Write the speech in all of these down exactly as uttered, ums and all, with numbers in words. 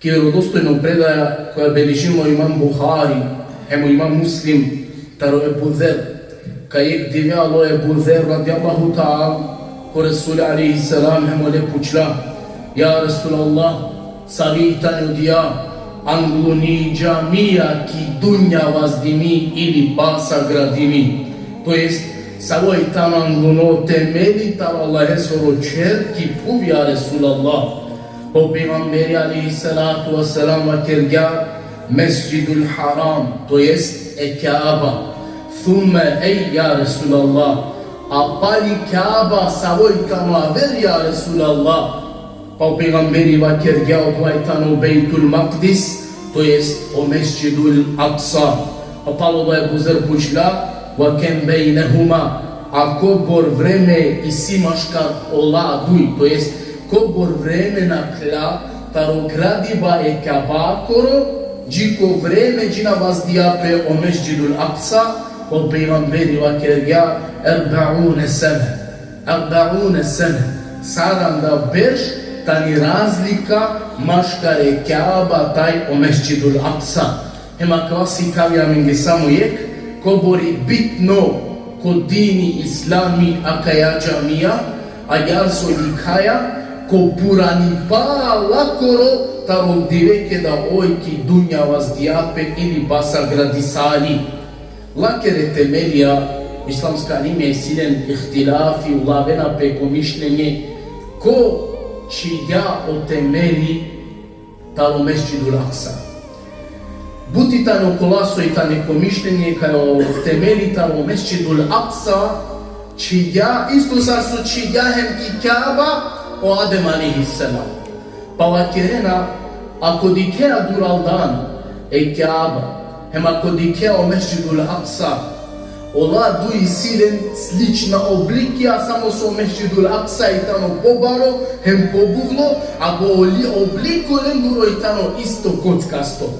Ki vjerodostojno predaja koja beležimo imam Buhari, hem o imam Muslim, taro Ebu Zer, kaj jek dive alo Ebu Zer radijallahu ta'ala, ko Resul alejhi selam hem ole pučla: Ja Resulallah, savi tani odija angluni džamija ki dunja vazdimi ili pa sagradimi? To jest, savo i tano angluno temeli taro Allahesoro čher ki phuv, ja Resulallah? Pa o pejgamberi alejhi salatu ve selam vakergja: Mesdžidul Haram, to jest e Kjaba. Thumme ej, ja Resulallah, a pali Kjaba savo i tano aver, ja Resulallah? Pa o pejgamberi vakergja: Odova i tano Bejtul Makdis, to jest o Mesdžidul Aksa. Pa palo odova Ebu Zer pučla: Ve kem bejnehuma, a kobor vreme isi maškar ola duj, to jest kobor vreme nakhla taro gradiba e Kjabakoro, dži ko vreme dži na vazdija pe o Mesdžidul Aksa? Pa o pejgamberi vakergja: Erbeune sene. Erbeune sene. Saranda berš tani razlika maškar e Kjaba taj o Mesdžidul Aksa. Hem akava sikavi amenge samo jek, kobor i bitno ko dini islami akaja džamija, agjaar so dikhaja, ko puranipa lakoro taro dive keda oj ki dunja vazdija pe ili pa sagradisali. Lakere temelija, islamska alimija isi len ihtilafi, ulavena pe ko mišljenje, ko čhigja o temeli taro Mesdžidul Aksa. But i tane okola so i tane ko mišljenje kaj o temeli taro Mesdžidul Aksa čhigja, isto sar so čhigja hem ki Kjaba o Adem alejhi selam. Pa vakerena, ako dikhea duraldan e Kjaba, hem ako dikhea o Mesdžidul Aksa, ola duj isi len slična oblikija, samo so Mesdžidul Aksa i tano pobaro hem pobuvlo, a po oli obliko lengoro i tano isto kockasto.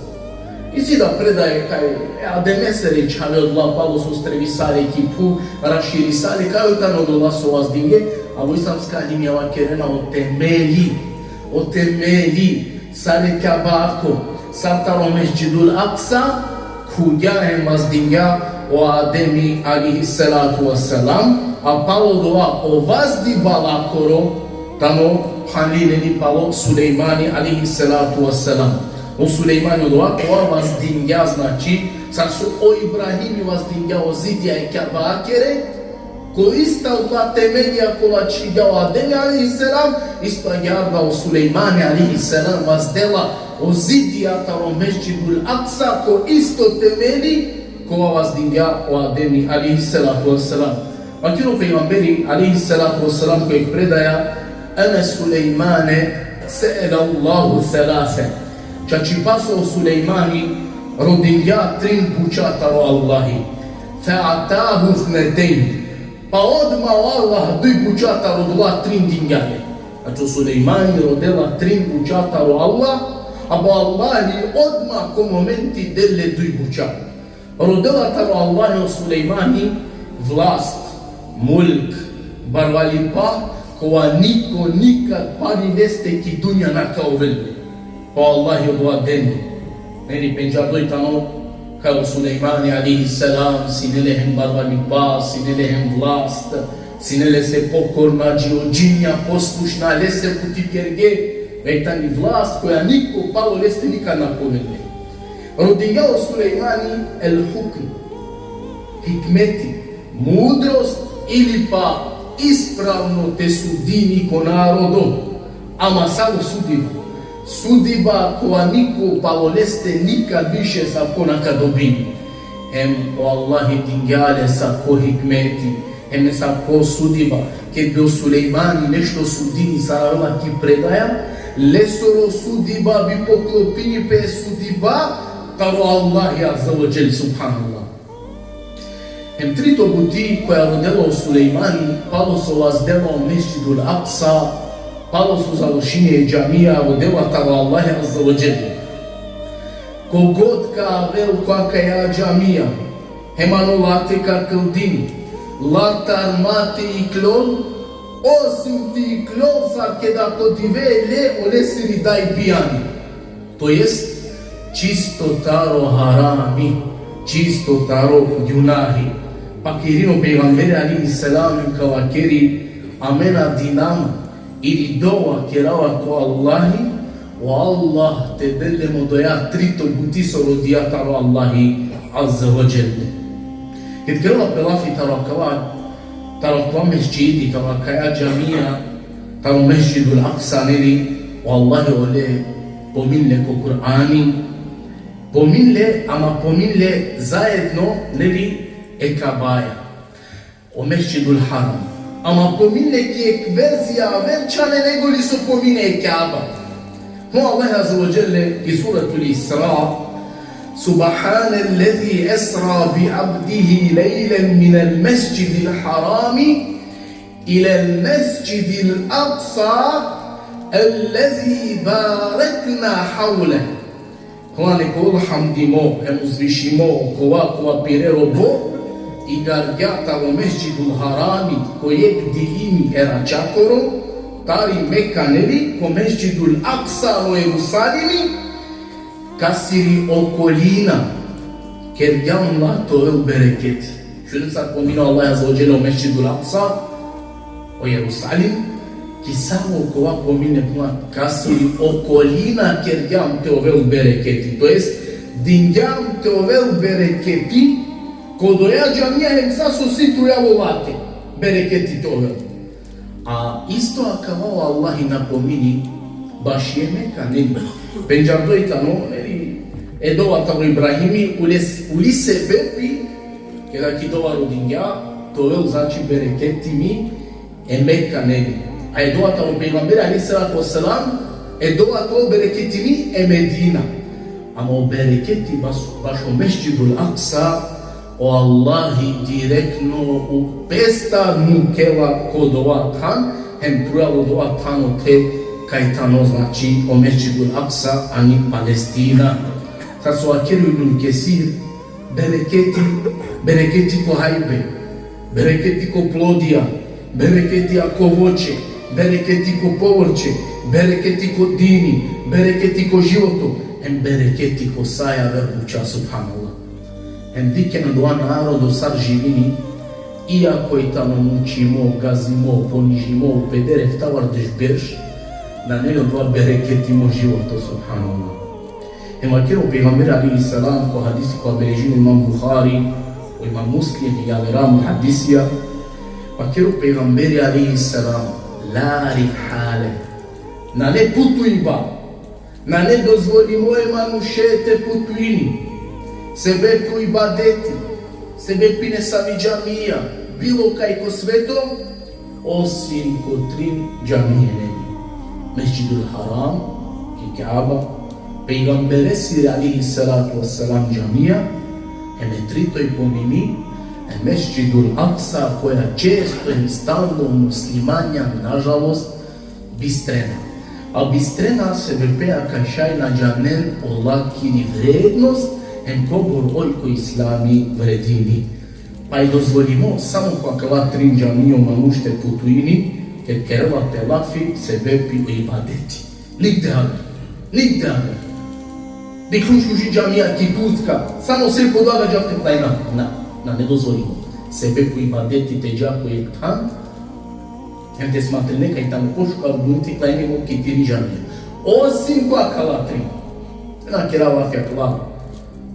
Isi da predaje kaj e Ademesere čhave odola palo so strevisale ki phuv, raširisale, kaj o tano odola so vazdinge, a o islamska alimija vakerena o temeli, o temeli, sar e Kjabako, sar taro Mesdžidul Aksa, khugja hem vazdingja o Ademi alejhi salatu ve selam, a palo odova o vazdiba lakoro tano phanlinen i palo Sulejmani alejhi salatu ve selam. O Sulejmani odova kova vazdingja, znači, sar so o Ibrahimi vazdingja o zidija e Kjabakere, ko ista odola temelija kola čhigja o Ademi alejhi selam, isto agjaar da o Sulejmani alejhi selam vazdela o zidija taro Mesdžidul Aksa ko isto temeli kova vazdingja o Ademi alejhi salatu ve selam. Vakeri o pejgamberi alejhi salatu ve selam ko jek predaja: Ene Sulejmane se'elallahu selase. Čačipaso o Sulejmani rodingja trin buča taro Allahi. Fe atahu thnetejn. Pa odma o Allah duj buča taro odola trin dingja le. Znači, o Sulejmani rodela trin buča taro Allah, a o Allahi odma ko momenti del le duj buča. Rodela taro Allahi o Sulejmani vlast, mulk, barvalipa, kova niko nikad pari leste ki dunja na ka ovel. Pa o Allahi odova deni. Neli, pendžardo i tano kaj o Sulejmani alejhi selam sine le hem barvalipa, sine le hem vlast, sine lese pokorna, dži o džinja poslušna, lese buti kerge, kaj tani vlast koja niko palo leste nikad na ka ovel le. Rodingja o Sulejmani el hukm, hikmeti, mudrost ili pa ispravno te sudini ko narodo. Ama savo sudiba? Sudiba kova niko palo leste nikad više savo na ka dobini. Hem o Allahi dingja le savo hikmeti, hem savo sudiba. Ked bi o Sulejmani nešto sudini sar avela ki predaja, lesoro sudiba bi poklopini pe sudiba taro Allahi azze ve dželle, subhanallah. Hem trito buti koja rodela o Sulejmani, palo so vazdela o Mesdžidul Aksa, palo so završini e džamija, rodela taro Allahi azze ve dželle. Kogod ka avel ko akaja džamija, hem ano late ka kldini, latar ma te iklol, osim te iklol sar keda ko dive le olesiri dajbi ani. To jest, čisto taro harami, čisto taro gunahi. Pa kerino pejgamberi alejhi selam ka vakeri: Amen a dinama ili dova kerava ko Allahi, o Allah te del le mo doja trito buti so rodija taro Allahi azze ve dželle. Ked kerela pe lafi taro akava, taro akava mesdžidi, taro akaja džamija, taro Mesdžidul Aksa, neli, o Allahi ole pominle ko Kur'ani, pominle, ama pominle zaedno, neli, e Kabaja, o Mesdžidul Haram. Ama pominle ki jekh verzija aver čhane nego li so pomine e Kaba. O Allah azze ve dželle ki Suratul Isra: سبحان الذي أسرى بعبده ليلا من المسجد الحرام إلى المسجد الأقصى الذي باركنا حوله. Hlani ko elhamdimo, hem uzvišimo, kova, kova pire robo igargja taro Mesdžidul Harami ko jekh dilimi e raćakoro, tari Meka, neli, ko Mesdžidul Aksa, o Jerusalimi, kasiri okolina kergjam la te ovel bereketi. Šunen sar pomino Allah azze ve dželle o Mesdžidul Aksa, o Jerusalim, ki savo kova pomine puna, kasiri okolina kergjam te ovel bereketi. To jest, dingjam te ovel bereketi, ko doja džamija hem sa so si tu javo late, bereketi te ovel. A isto akava o Allahi napomini baši e Meka, neli. Pendžardo i tano, neli, e dova taro Ibrahimi, uli s-, uli sebepi, keda ki dova rodingja, te ovel, znači, bereketimi e Meka, neli. A e dova taro pejgamberi alejhi salatu ve selam, e dova te ovel bereketimi e Medina. Ama o bereketi baš-, bašo Mesdžidul Aksa, o Allahi direktno u pestar mukela ko dova than, hem trujal o dova than ote kaj tano, znači, o Mesdžidul Aksa ani Palestina. Sar so vakeri Ibn Kesir, bereketi, bereketi ko hajbe, bereketi ko plodija, bereketi ko voće, bereketi ko povrće, bereketi ko dini, bereketi ko životo, hem bereketi ko sa javer buća, subhanallah. Hem dikhen dova narodo sar živini, iako i tano mučimo, gazimo, ponižimo, peder eftavardeš berš, nane li odova bereketimo životo, subhanallah. Hem vakeri o pejgamberi alejhi selam ko hadisi kova beležini imam Buhari, o imam Muslim i javera muhadisija, vakeri o pejgamberi alejhi selam: La rihale. Nane putujba, nane dozvolimo e manuše te putuini sebepi o ibadeti, sebepi nesavi džamija, bilo kaj ko sveto, osim ko trin džamije, neli. Mesdžidul Haram, ki Kaba, pejgamberesiri alejhi salatu ve selam džamija, hem e tritoj pomini e Mesdžidul Aksa, koja često hem stalno muslimanja, nažalost, bistrena. A bistrena sebepi kaj šaj na džanen olakiri vrednost, hem kobor oj ko islami vredini. Pa i dozvolimo samo ko akala trin džamije o manuš te putuini, ked kerela pe lafi sebepi o ibadeti. Nigde aver. Nigde aver. Dikhlum šuži džamija ki Turska, samo sej ko dova džav te klanjinav. Na, nane dozvolimo. Sebepi o ibadeti te dža ko jekh than, hem te smatrine kaj tano pošukar dujin te klanjine ko ki trin džamija. Osim ko akala trin. Na kera lafi akala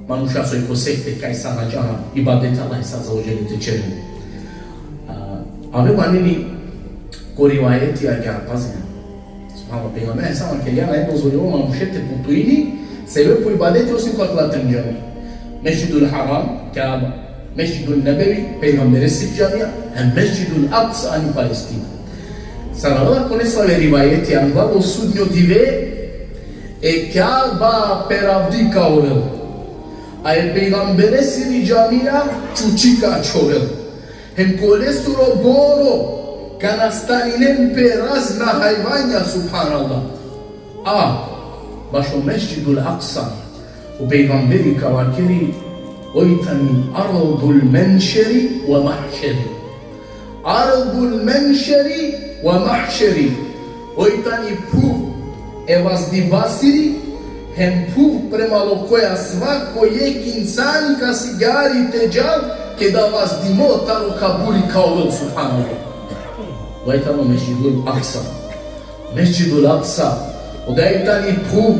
manuša soj ko sekte kaj sa na džana ibadeti Allahese azze ve dželle te ćeren. A, avela, neli, ko rivajeti agjaar, pazinen. Subhanallah, pejgamberi alejhi selam vakergja nane dozvolimo manuše te putuini sebepi o ibadeti osim ko akala trin džamija. Mesdžidul Haram, Kaba, Mesdžidul Nebevi, pejgamberesiri džamija, hem Mesdžidul Aksa ani Palestina. Sar avela ko nesave rivajeti, angla o sudnjo dive e Kaba peravdi ka ovel, a e pejgamberesiri džamija čuči ka ačhovel. Hem ko lesoro boro ka nastaninen pe razna hajvanja, subhanallah. A bašo Mesdžidul Aksa o pejgamberi ka vakeri: Oj tani ardul menšeri ve mahšeri. Ardul menšeri ve mahšeri. Oj tani phuv e vazdibasiri, Hem phuv premalo koja svako jek insani ka sigjari te džal, keda vazdimo taro kaburi ka ovel, subhanallah. Odova i tano Mesdžidul Aksa. Mesdžidul Aksa. Odova i tani phuv,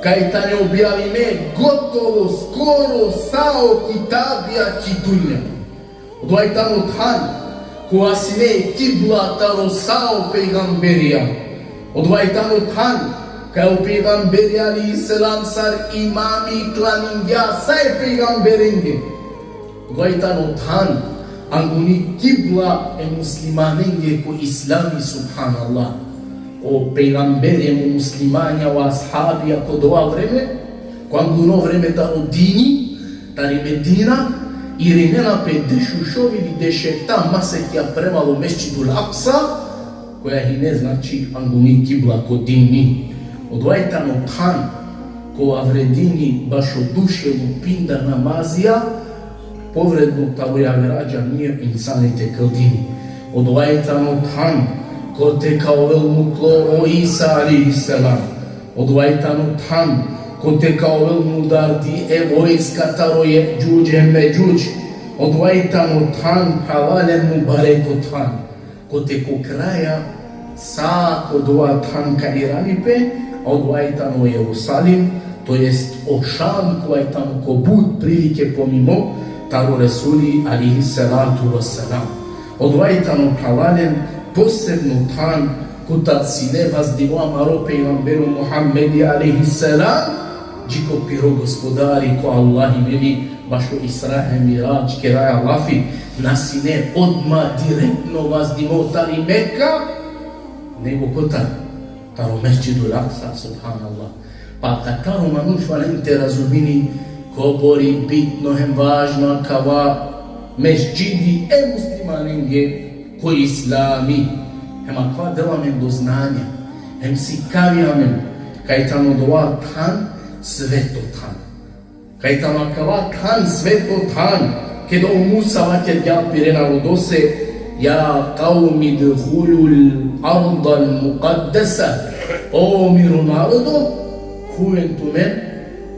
kaj tani objavime gotovo skoro sa o kitabija ki dunja. Odova i tano than, kova sine kibla taro sa o pejgamberija. Odova i tano than, kaj o pejgamberi alejhi selam sar imami klaningja sa e pejgamberenge. Odova i tano than, anguni kibla e muslimanenge ko islami, subhanallah. O pejgamberi hem o muslimanja, o ashabija ko dova vreme, ko anguno vreme taro dini, tari Medina, irinena pe dešušov ili dešefta masekja premalo Mesdžidul Aksa, koja hine, znači, anguni kibla ko dini. Odova i tano than, kova vredini bašo dušelu pinda namazija, povredno taro javera džamije insani te kldini. Odova i tano than, kote ka ovel muklo o Isa alejhi selam. Odova i tano than, kote ka ovel mudardi e vojska taro Jedžudž hem Medžudž. Odova i tano than, phralalen, mubareko than. Kote ko kraja sa ko dova than ka irani pe, a odova i tano Jerusalim, to jest o Šam, kova i tano ko but prilike pomimo taro Resuli alejhi salatu vesselam. Odova i tano, phralalen, posebno than, kotar sine vazdimo amaro pejgambero Muhammedi alejhi selam, dži ko piro Gospodari, ko Allahi, neli, bašo Isra hem Miradž keraja lafi, na sine odma direktno vazdimo tari Meka, nego kotar? Taro Mesdžidul Aksa, subhanallah. Pa katar o manuš valjani te razumini kobor i bitno hem važno akava mesdžidi e muslimanenge ko islami. Hem akava dela amen do znanja, hem sikavi amen kaj tano dova than sveto than. Kaj tano akava than sveto than, keda o Musa vakergja pire narodose: Ja kavmi udhulul ardal mukaddesa, o miro narodo, khuven tumen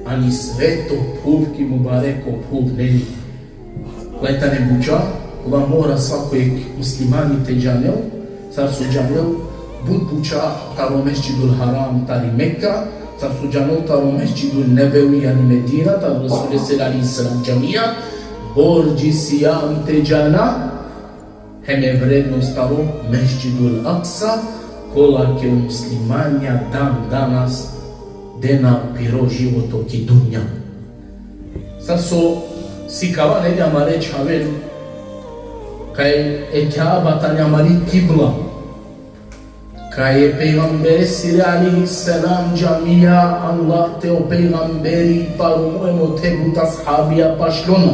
ani sveto phuv, ki mubareko phuv, neli. Kola tane buča, kola mora svako jek muslimani te džanel, sar so džanel but buča taro Mesdžidul Haram tari Meka, sar so džanel taro Mesdžidul Nebevi, jani Medina, taro Resuli sallallahu alejhi ve sellem džamija, bordži sijam te džana hem e vrednost taro Mesdžidul Aksa, kola ke o muslimanja dan danas dena piro životo ki dunja. Sar so sikava, neli, amare čhaven, kaj e Kjaba tani amari kibla, kaj e pejgamberesiri alejhi selam džamija, anglate o pejgamberi parumo hem ote but ashabija pašlona.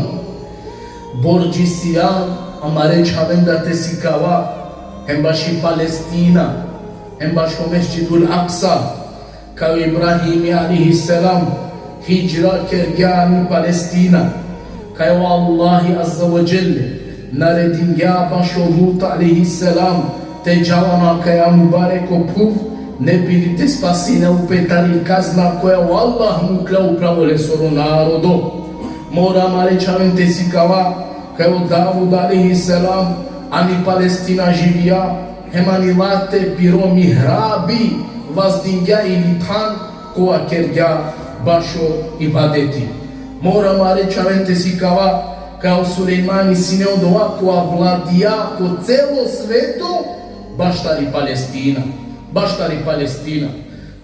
Bordži sijam amare čhaven da te sikava hem baši Palestina, hem bašo Mesdžidul Aksa, kaj o Ibrahimi alejhi selam hidžra kergja ani Palestina, kaj o Allahi azze ve dželle naredingja bašo Lut alejhi selam te džal ano akaja mubareko phuv, ne bi li te spasinel pe tari kazna koja o Allah mukla upral lesoro narodo. Mora amare čhaven te sikava kaj o Davud alejhi selam ani Palestina živija, hem ani late piro mihrabi vazdingja ili than kova kergja bašo ibadeti. Mora amare čhaven te sikava kaj o Sulejmani sine odova kova vladija ko celo sveto baš tari Palestina. Baš tari Palestina.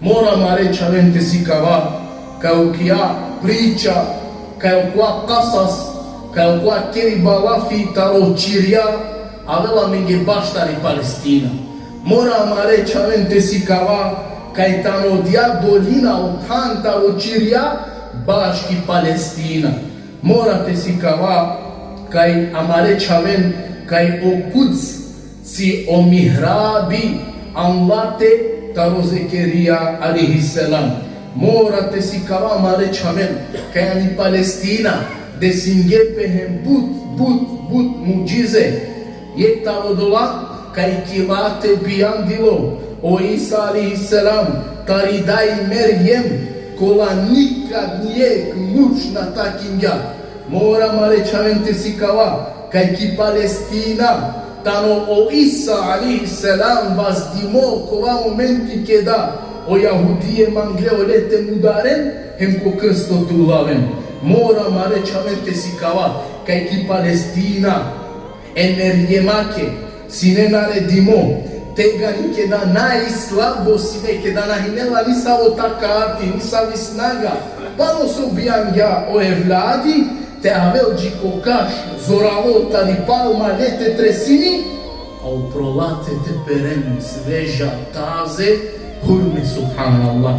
Mora amare čhaven te sikava kaj okija priča, kaj okova kasas, kaj okova keriba lafi taro čirja, avela amenge baš tari Palestina. Mora amare čhaven te sikava kaj tano odija dolina, o than taro čirja, baš ki Palestina. Mora te sikava kaj amare čhaven kaj o Kuds si o mihrabi anglate taro Zekerija alejhi selam. Mora te sikava amare čhaven kaj ani Palestina desingje pe hem but, but, but mudžize. Jekh taro odola kaj ki late bijandilo o Isa alejhi selam tari daj Merjem, kola nikad nijek muč na takingja. Mora amare čhaven te sikava, kaj ki Palestina, tano o Isa alejhi selam vazdimo kova momenti keda o jahudije mangle ole te mudaren, hem ko krsto te ulaven. Mora amare čhaven te sikava, kaj ki Palestina, e Merjemake, sine naredimo, tegani keda najslabo sine, keda na hine la nisavo takati, nisavi snaga, palo so bijangja o evladi, te avel dži ko kaš zoralo tari palma le te tresini, a upro late te peren sveža, taze hurme, subhanallah.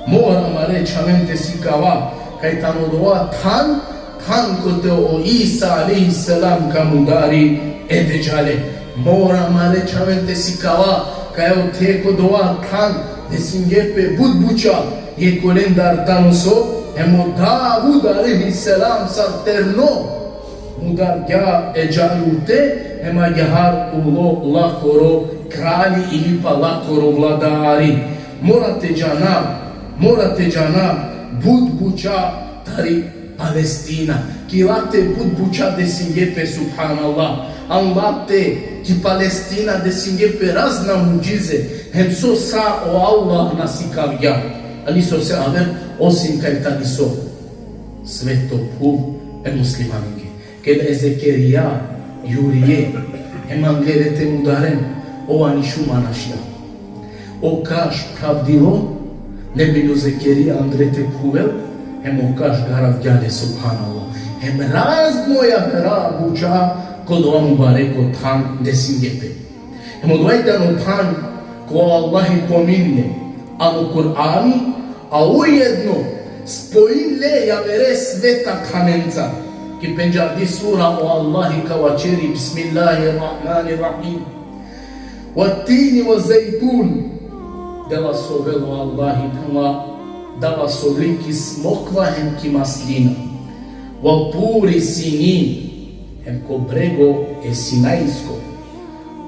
Mora amare čhaven te sikava, kaj tano dova than, than kote o Isa alejhi selam ka mudari e Dedžale. Mora amare čhaven te sikava, kaj ote ko dova than desingje pe but buča, jekh olendar tano so, hem o Davud alejhi selam sar terno mudargja e Džalute, hem agjaar ulo lakoro kralji ili pa lakoro vladari. Mora te džana, mora te džana but buča tari Palestina. Ki late but buča desingje pe, subhanallah. An late ki Palestina desingje pe razna mudžize, hem so sa o Allah na sikavgja. Ali so se aver, osim kaj tani so sveto phuv e muslimaninge. Keda e Zekerija jurije, hem angle le te mudaren, ov ani šuma našlja. O kaš pravdilo, ne bi li o Zekerija andre te phuvel, hem o kaš garavgja le, subhanallah. Hem razno javera buča ko dova mubareko than desingje pe. Hem odova i tano than ko Allahi pominne ano Kur'ani, a ujedno spojin le javere sveta thanenca. Ki pendžardi sura o Allahi ka vaćeri: Bismillahirrahmanirrahim. Wa tini wa zejtun. Dela sovel o Allahi tano, dava sovli ki smokva hem ki maslina. Wa turi sinin. Hem ko brego e Sinajsko.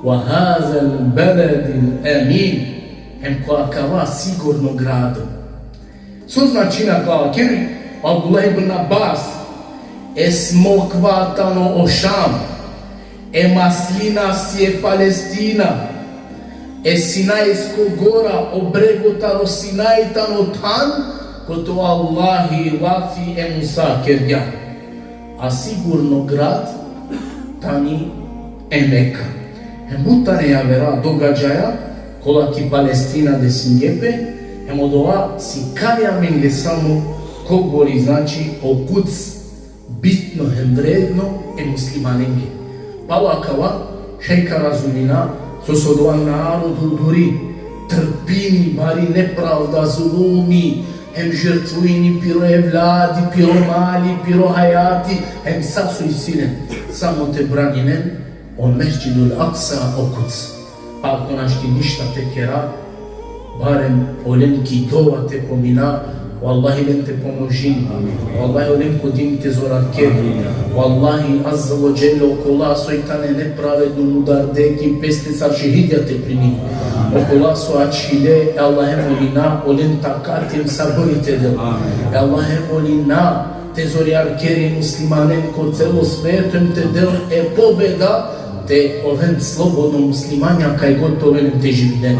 Wa hazal beledil amin. Hem ko akava sigurno grado. So značina akava? Kiri Abdullah ibn Abbas: e smokva tano o Šam, e maslina si e Palestina, e Sinajsko gora, o brego taro Sinaj tano than kote o Allahi lafi e Musa kergja. A sigurno grad tani e Meka. Hem but tane javera događaja kola ki Palestina desingje pe, hem odova sikaja amenge samo kobor i, znači, o Kuds bitno hem vredno e muslimanenge. Palo akava šaj ka razumina so so odova narodo duri trpini bari nepravda, zulumi, hem žrtvujini piro evladi, piro mali, piro hajati, hem sa so isi len, samo te braninen o Mesdžidul Aksa, o Kuds. Pa ako našti ništa te kera, barem olen ki dova te pomina: O Allahi, len te pomožin. O Allahi, olen ko din te zorarker. O Allahi azze ve dželle okola soj tane nepravedno mudarde ki peste sar šehidja te primi. Okola so ačhile, e Allahe molina, olen takati hem sabri te del. E Allahe molina te zorjarker e muslimanen ko celo sveto hem te del e pobeda, te oven slobodno muslimanja kaj god te oven hem te živinen.